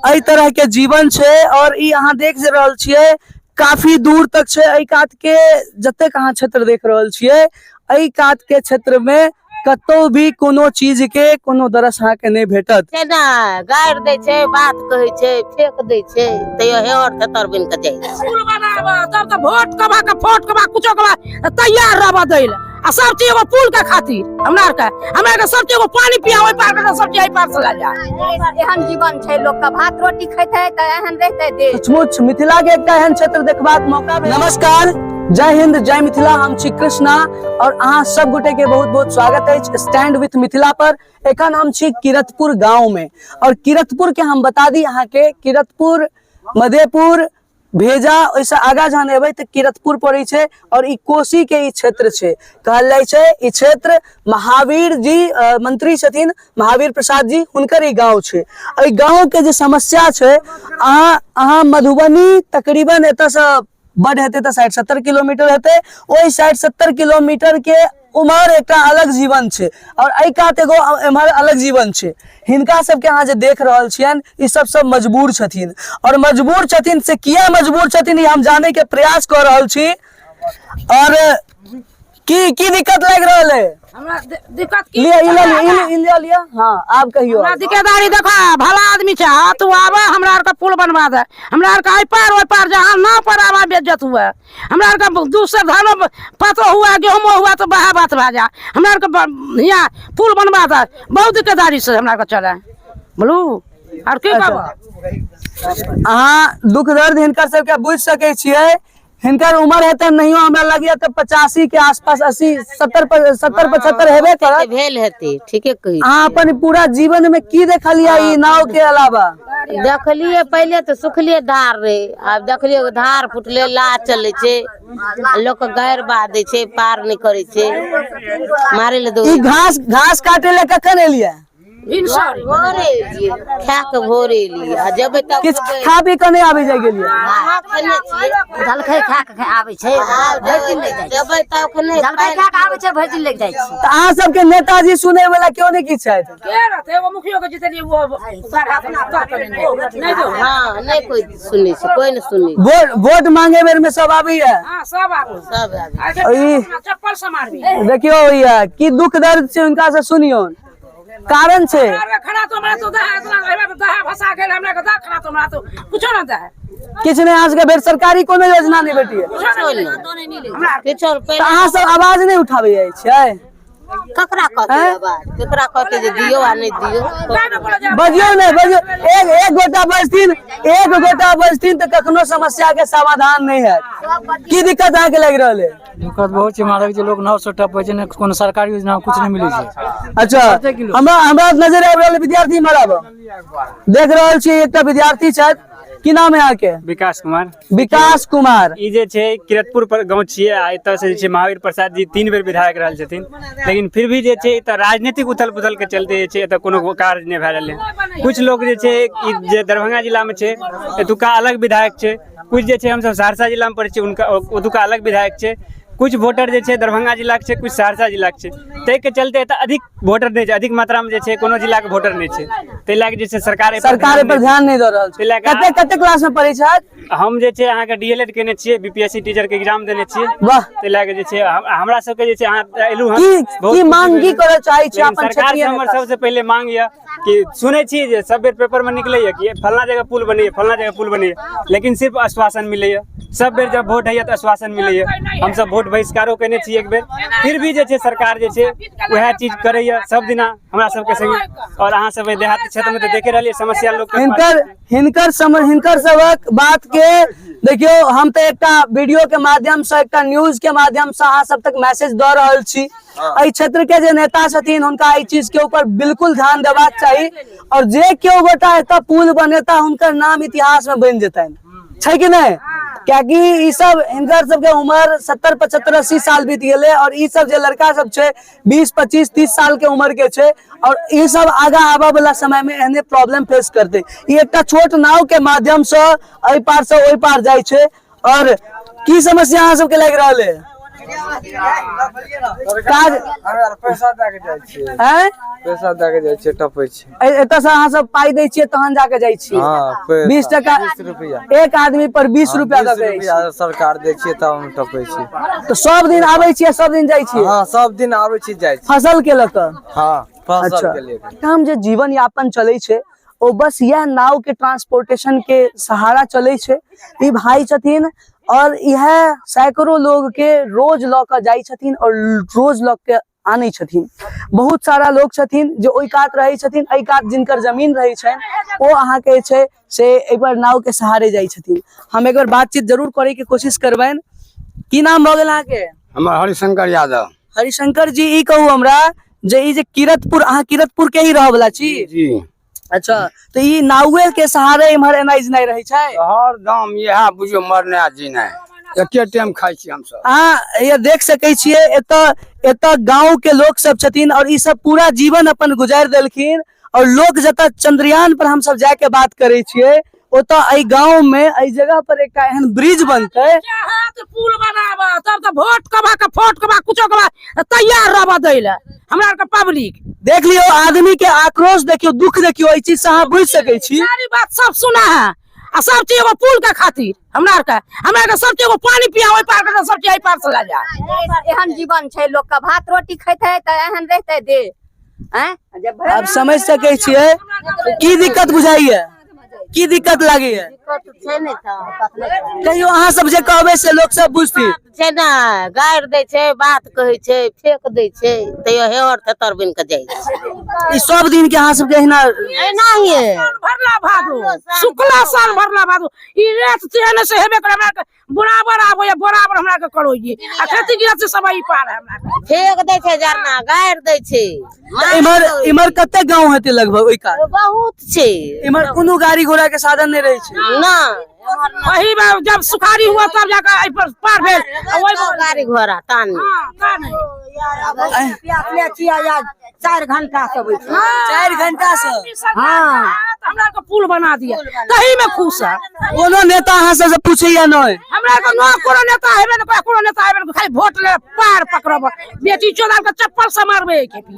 एहि तरह के जीवन छै और ई अहाँ देख जे रहल छियै काफी दूर तक छै। एहि कात के जतेक अहाँ क्षेत्र देख रहल छियै, एहि कात के क्षेत्र में कतौ भी कोनो चीज के कोनो दरस अहाँके नहि भेटत। छै ने गारि दै छै, बात कहै छै, फेक दै छै, तैयो हेवर थेतर बनि कऽ जाइ छै। पुल बनाबऽ तब तऽ वोट कबा के फोट कबा कुछो कबा तैयार रहबऽ दै लए। आ सब चीज एगो पुल के खातिर हमरा आरके सब चीज एगो पानी पिया ओहि पार के सब चीज एहि पार से लए जा। एहन जीवन छै लोक के, भात रोटी खेतै तऽ एहन रहतै देश। सचमुच मिथिला के एकटा एहन क्षेत्र देखबाक मौका भेल। नमस्कार, जय हिंद, जय मिथिला। हम छी कृष्णा और अहाँ सब गोटे के बहुत बहुत स्वागत अछि स्टैंड विथ मिथिला पर। एखन हम छी किरतपुर गांव में और किरतपुर के हम बता दी अहाँ के, किरतपुर मधेपुर भेजा ओहिसँ आगा जहन एबै तऽ किरतपुर पड़ै छै और ई कोसी के ई क्षेत्र छै। कहल जाइ छै ई क्षेत्र महावीर जी मंत्री छथिन महावीर प्रसाद जी, हुनकर ई गांव छै। एहि गांव के जे समस्या छै, अहाँ मधुबनी तकरीबन एतऽसँ बड हेतै तऽ 60-70 किलोमीटर हेतै। ओहि 60-70 किलोमीटर के उम्हर एकटा अलग जीवन छै और एहि कात एगो एम्हर अलग जीवन छै। हिनका सबके अहाँ जे देख रहल छियनि, ई सब सब मजबूर छथिन और मजबूर छथिन से किया मजबूर छथिन ई हम जाने के प्रयास कऽ रहल छी। और की की दिक्कत लागि रहल है? हमरा दिक्कत की? लिअ, ई लऽ लिअ, ई लऽ लिअ। हाँ, आब कहियौ। हमरा दिक्कतदारी देखा, भला आदमी छै। हाँ, तू आबऽ, हमरा आरके पुल बनवा दे। हमरा आरके एहि पार ओहि पार जहाँ नाव पर आबा बेज्जत हुए। हमरा आरके दूसर धानो पतो हुआ, गेहूँमो हुआ तो बहा बात भए जा। हमरा आरके हियाँ पुल बनवा दे। बहुत दिक्कतदारी से हमरा आरके चले। बोलू आर की कहब? अहाँ दुख दर्द हिनकर सबके बुझि सकै छियै। हिनकर उम्र हेतै नहियो हमरा लगैया तऽ 85 के आसपास, 80, 70, 75 हेबे करत। भेल हेतै, ठीके कहै। अहाँ अपन पूरा जीवन में की देखलियै ई नाव के अलावा? देखलियै पहिले तऽ सुखले धार रहे, आब देखलियै धार फुटले, लाह चलै छै, लोक गारि बात दै छै, पार नहि करै छै, मारै लए दौड़। ई घास काटे लए कखन एलियै? भोरे एलियै, खा कऽ भोरे एलियै आ जेबै तब। किछु खा पी कऽ नहि आबै जाइ गेलियै? अहाँ खेने छियै? जलखै खा कऽ आबै छै, भरि दिन लागि जाइ छै। जेबै तब नहि। जलखै खा कऽ आबै छै, भरि दिन लागि जाइ छै। तऽ अहाँ सबके नेताजी सुनै वाला केओ नहि की छथि? के रहतै? एगो मुखियो के जितेलियै, वो ओकर हाथ में तक नहि दो। हँ, नहि कोइ सुनै छै, कोइ नहि सुनै छै। वोट मांगे बेर में सब आबैया? हाँ, सब आबू। सब आबै। चप्पल से मारबी। देखियौ भैया, की दुख दर्द छै हुनका से सुनियौ। कारण छै खड़ा तो हमरा तो दहा इतना एबे दहा भसा गेल हमरा के दहा खड़ा तो हमरा तो कुछो ना दे। किछु नहि अहाँ सबके भेट, सरकारी कोनो योजना नहि भेटिए? किछो नहि, किछो। तऽ अहाँ सब आवाज नहि उठाबै जाइ छियै? ककरा कहतै आवाज? ककरा कहतै जे दियौ आ नहि दियौ? बजियौ नहि, बजियौ। एक एक गोटा बजथिन, एक गोटा बजथिन तऽ कखनो समस्या के समाधान नहि हैत। की दिक्कत अहाँके लागि रहल है? दिक्कत बहुत छै माधव जे लोग नाव से टपै छै ने, कोनो सरकारी योजना कुछ नहि मिलै छै। अच्छा, हमरा हमरा नजर आबि रहल है विद्यार्थी मराब देख रहल छी। एकटा विद्यार्थी छथि। की नाम है अहाँके? विकास कुमार। विकास कुमार। ई जे छै किरतपुर पर गाँव छियै आ एतऽ से जे छै महावीर प्रसाद जी 3 बेर विधायक रहल छथिन, लेकिन फिर भी जे छै एतऽ राजनीतिक उथल पुथल के चलते जे छै एतऽ कोनो कार्य नहि भए रहलै। कुछ लोग जे छै ई जे दरभंगा जिलामे छै एतुका अलग विधायक छै, कुछ जे छै हमसब सहरसा जिलामे पड़ै छियै हुनका ओतुका अलग विधायक छै, कुछ वोटर जे छै दरभंगा जिलाके छै, कुछ सहरसा जिलाके छै। ताहिके चलते एतऽ अधिक वोटर नहि छै, अधिक मात्रामे जे छै कोनो जिलाके वोटर नहि छै। ताहि लए कऽ जे छै सरकार एहिपर सरकार एहि पर ध्यान नहि दऽ रहल छै। ताहि लए कऽ कते कते क्लास में पढ़ै छथि? हम जे छै अहाँके डी एल एड केने छियै, बी पी एस सी टीचर के एग्जाम देने छियै। वाह। ताहि लए कऽ जे छै हमरा सबके जे छै अहाँ एलहुँ हन, की बहुत की खुशी मांग की भेल। करऽ चाहै छी लेकिन अपन सरकार से क्षेत्रीय हमर नेता? सबसे पहिले मांग यऽ कि सुनै छी जे सब बेर पेपर में निकलैया कि फलना जगह पुल बनैया, फलना जगह पुल बनैया, लेकिन सिर्फ आश्वासन मिलैया। सब बेर जब वोट होइया तऽ आश्वासन मिलैया। हमसब वोट बहिष्कारो केने छी एक बेर, फिर भी जे छै सरकार जे छै वएह चीज करैया सब दिना हमरा सबके संगे। और अहाँ सब देहात क्षेत्र में तऽ देखे रहलियै समस्या लोक के। हिनकर हिनकर सम हिनकर सबक बात के देखियौ। हम तऽ एकटा वीडियो के माध्यम से, एकटा न्यूज के माध्यम से अहाँ सब तक मैसेज दऽ रहल छी। एहि क्षेत्र के जे नेता छथिन हुनका एहि चीज के ऊपर बिल्कुल ध्यान देबाक चाही और जे केओ गोटा एतऽ पुल बनेता हुनकर नाम इतिहास में बनि जेतनि, छै कि नहि? कियाकि ई सब हिनकर सबके उम्र 70, 75, 80 साल बीत गेलै और ई सब जे लड़का सब छै 20, 25, 30 साल के उम्र के छै और ई सब आगा आबऽ वाला समय में एहने प्रॉब्लम फेस करतै। ई एकटा छोट नाव के माध्यम से एहि पार से ओहि पार जाइ छै। और की समस्या अहाँ सबके लागि रहल है? काज पैसा दए के जाइ छियै। आँय? पैसा दए के जाइ छियै, टपै छियै। एतऽ से अहाँ सब पाइ दै छियै तहन जाके जाइ छियै? हँ, पैसा। 20 टका। 20 रुपैआ। एक आदमी पर 20 रुपया दऽ 20 के जाइ रुपैआ छियै। सरकार दै छियै तब हम टपै छियै। तऽ सब दिन आबै छियै, सब दिन जाइ छियै? हँ, सब दिन आबै छी, जाइ छी। फसल के लऽ कऽ? हँ, फसल अच्छा के लिए। हम जे जीवन यापन चलै छै ओ बस इएह नाव के ट्रांसपोर्टेशन के सहारा चलै छै। ई भाई छथिन और इएह सैकड़ों लोग के रोज लऽ कऽ जाइ छथिन और रोज लऽ के आनै छथिन। बहुत सारा लोग छथिन जे ओहि कात रहै छथिन, एहि कात जिनकर जमीन रहै छनि ओ अहाँके जे छै से एहि पर नाव के सहारे जाइ छथिन। हम एक बेर बातचीत जरूर करे के कोशिश करबनि। की नाम भऽ गेल अहाँके? हमर हरिशंकर यादव। हरिशंकर जी, ई कहू हमरा जे ई जे किरतपुर, अहाँ किरतपुर के ही रहऽ वाला छी? जी। अच्छा, तऽ ई नावे के सहारे इम्हर एनाइ जेनाइ रहै छै? हरदम इएह बुझियौ, मरनाइ जीनाइ एके टाइम खाइ छी हमसब। अहाँ ये देख सकै छियै, एतऽ एतऽ गांव के लोक सब छथिन और ई सब पूरा जीवन अपन गुजारि देलखिन। और लोक जतऽ चंद्रयान पर हमसब जाके बात करै छियै, ओतऽ एहि गांव में एहि जगह पर एकटा एहन ब्रिज बनतै। चाहत पुल बनाबऽ तब तऽ वोट कबा के फोट कबा कुछो कबा तैयार रहबऽ दै लए हमरा आरके पब्लिक। देख लियौ, आदमी के आक्रोश देखियौ, दुख देखियौ, एहि चीज से अहाँ बुझि सकै छी। सारी बात सब सुना है आ सब चीज एगो पुल के खातिर हमरा आरके सब चीज एगो पानी पिया ओहि पार के सब चीज एहि पार से ला जा। एहन जीवन छै लोक के, भात रोटी खेतै तऽ एहन रहतै दे आँय जे आब समझ सकै छियै की दिक्कत बुझाइया, की दिक्कत लागैया। छै ने तऽ कहियो अहाँ सब जे कहबै से लोक सब बुझथिन। छै ने, गारि दै छै, बात कहै छै, फेक दै छै, तैयो हेवर तेतर बनि कऽ जाइ छै। ई सब दिन के अहाँ सबके एहिना? एनाहिए। भरला भादो, शुक्ला साल भरला भादो, ई रेत तेहन से हेबे करे। हमरा आरके बराबर आबैया, बराबर हमरा आरके करोइए आ खेती गृहस्थी सब एहि पार है हमरा आरके। फेक दै छै जरना, गारि दै छै। इम्हर इम्हर कते गांव हेतै लगभग ओहि कात? बहुत छै। इम्हर कोनो गाड़ी घोड़ा के साधन नहि रहै छै? ना। वही में जब सुखारी हुआ तब जाकर एहि पर पार भेल आ ओहि गाड़ी घोड़ा तानी। हाँ, ता नहीं। प्यासले छियै आज 4 घंटा से बैठल। 4 घंटा से? हाँ, हमरा आरके पुल बना दिया, तही में खुश है। कोनो नेता अहाँ सबसे पूछैया नहि? हमरा आरके न कोनो नेता हेबे न करे, कोनो नेता हेबे न करे, खाली वोट ले पार पकड़ब, बेटी चोदार के चप्पल से मारबे के भी।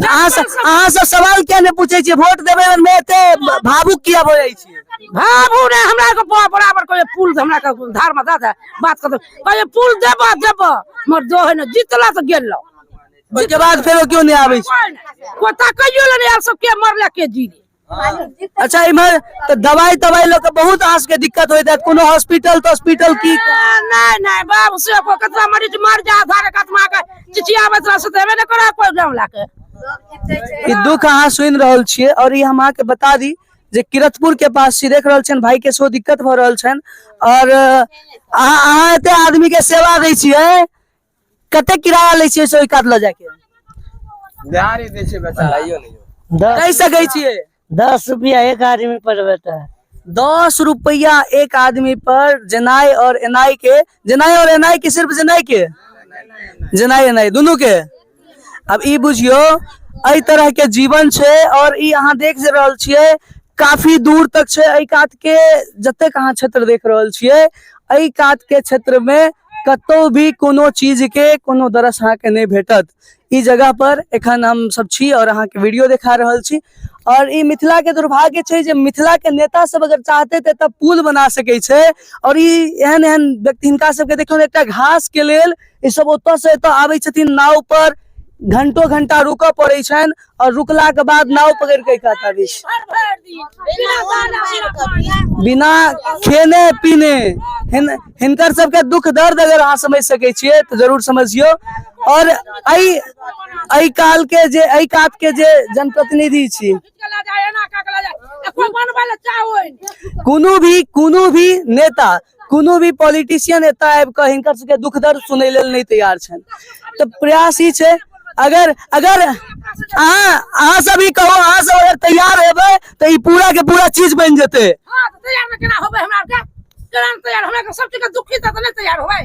अहाँ सब सवाल किया नहि पूछै छियै? वोट देबै मे एते भावुक किया भऽ जाइ छियै? भाबू ने, हमरा आरके बराबर कोई पुल हमरा के धार में दे दे, बात कर कहे पुल देब देब, मगर दो है न, जीतला तो गेल। ओहिके बाद फेरो केओ नहि आबै छै? कोई नहीं, कोई ताकैयो ले नहीं आयल, सब के मरले के जीले। अच्छा, इम्हर तऽ दवाई तवाई लऽ के बहुत अहाँ सबके दिक्कत होइत हैत? कोनो हॉस्पिटल तॉस्पिटल की? नहीं नहीं बाबू, से को कतना मरीज मर जा धारे कतना के चिचियाबैत रह से तऽ हेबे नहि करे कोई गाँव लाके। ई दुख अहाँ सुनि रहल छियै और ई हम अहाँके बता दी जे किरतपुर के पास छी। देख रहल छियनि, भाई के सेहो दिक्कत भऽ रहल छनि। और अहाँ अहाँ एते आदमी के सेवा दै छियै, कते किराया लै छियै से ओहि कात लऽ जाके? दिहाड़ी दै छै बेचारा। कहि सकै छियै? 10 रुपया एक आदमी पर बेटा। 10 रुपया एक आदमी पर जेनाइ और एनाइ के? जेनाइ और एनाइ के, सिर्फ जेनाइ के? जेनाइ एनाइ दुनू के। अब ई बुझियौ, एहि तरह के जीवन छै। और ई अहाँ देख जे रहल छियै, काफी दूर तक छै। एहि कात के जतेक अहाँ क्षेत्र देख रहल छियै, एहि कात के क्षेत्र में कतौ भी कोनो चीज के कोनो दरस अहाँके नहि भेटत। ई जगह पर एखन हम सब छी और अहाँके वीडियो देखा रहल छी। और ई मिथिला के दुर्भाग्य छै जे मिथिला के नेता सब अगर चाहते तऽ एतऽ पुल बना सकै छै। और ई एहन एहन व्यक्ति, हिनका सबके देखियौ ने, एकटा घास के लेल ई सब ओतऽ से एतऽ आबै छथिन नाव पर, घंटो घंटा रुकऽ पड़ै छनि और रुकला के बाद नाव पकड़ि के कात आबै छै बिना खेने पीने। हिनकर सबके दुख दर्द अगर अहाँ समझ सकै छियै तऽ जरूर समझियौ। और एहि एहि काल के जे एहि कात के जे जनप्रतिनिधि छी, कोनो भी नेता, कोनो भी पॉलिटिशियन एतऽ आबि कऽ हिनकर सबके दुख दर्द सुनै लेल नहि तैयार छनि। तऽ प्रयास ई छै, अगर अगर अहाँ अहाँ सब ई कहू, अहाँ सब अगर तैयार हेबै तऽ ई पूरा के पूरा चीज बनि जेतै? हाँ, तऽ तैयार ने केना होबै हमरा आरके? केना ने तैयार? हमरा आरके सब चीज के दुखी तऽ नहि तैयार होबै?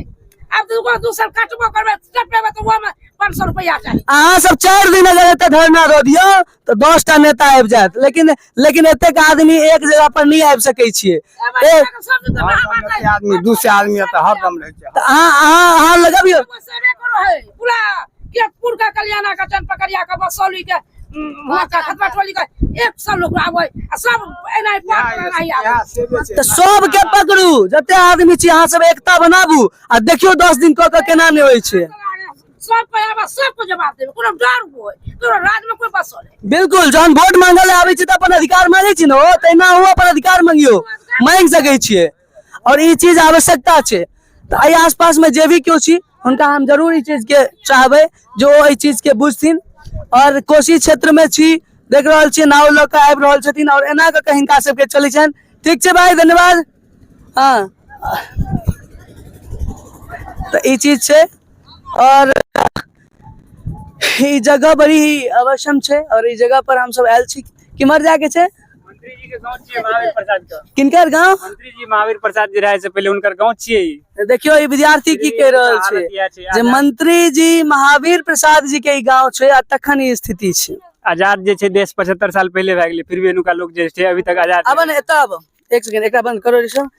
आब दूगो दू साल काटबो करबै, टपेबै तऽ ओहोमे 500 रुपया चाही। अहाँ सब 4 दिन अगर एते धरना दऽ दियौ तऽ 10 टा नेता आबि जायत, लेकिन लेकिन एतेक आदमी एक जगह पर नहि आबि सकै छियै। ए, आदमी 200 आदमी एतऽ हरदम रहै छै। तऽ अहाँ अहाँ अहाँ लगबियौ। सेवे करो है पूरा केतपुर का, कल्याणा का, चनपकड़िया का, बसौली के, वहाँ का खतवा टोली का 100 लोग आवे आ सब एना ही पार पर एना ही आवे। तऽ सबके पकड़ू, जते आदमी छी अहाँ सब एकता बनाबू आ देखियौ 10 दिन कऽ के केना नहि होइ छै। सब पे आवे, सबको जवाब देবে, कोनो डर होय कोनो राज में कोई बसल है। बिल्कुल, जहन वोट मांगल लए आबै छै तऽ अपन अधिकार मांगै छी ने, ओ तहिना अहूँ अपन अधिकार मांगियौ, मांगि सकै छियै और ई चीज आवश्यकता छै। तऽ एहि आसपास में जे भी केओ छी हुनका हम जरूर ई चीज के चाहबै जे ओ एहि चीज के बुझथिन। और कोसी क्षेत्र में छी, देख रहल छियै नाव लऽ कऽ आबि रहल छथिन और एना कऽ कऽ हिनका सबके चलै छनि। ठीक छै भाई, धन्यवाद। हँ, तऽ ई चीज छै और ई जगह बड़ी ही अवश्यम छै और ई जगह पर हमसब आयल छी। केम्हर जाके छै? मंत्री जी के गाँव छियै महावीर प्रसाद के। किनकर गाँव? मंत्री जी महावीर प्रसाद जी रहै से पहिले हुनकर गाँव छियै ई। देखियौ ई विद्यार्थी की कहि रहल छै हालत इएह छै। जे मंत्री जी महावीर प्रसाद जी के ई गाँव छै आ तखन ई स्थिति छै। आजाद जे छै देश 75 साल पहिले भए गेलै, फिर भी एनुका लोक जे छै अभी तक आजाद आब ने एतऽ आब, एक सेकंड, एकरा बंद करो ऋषभ।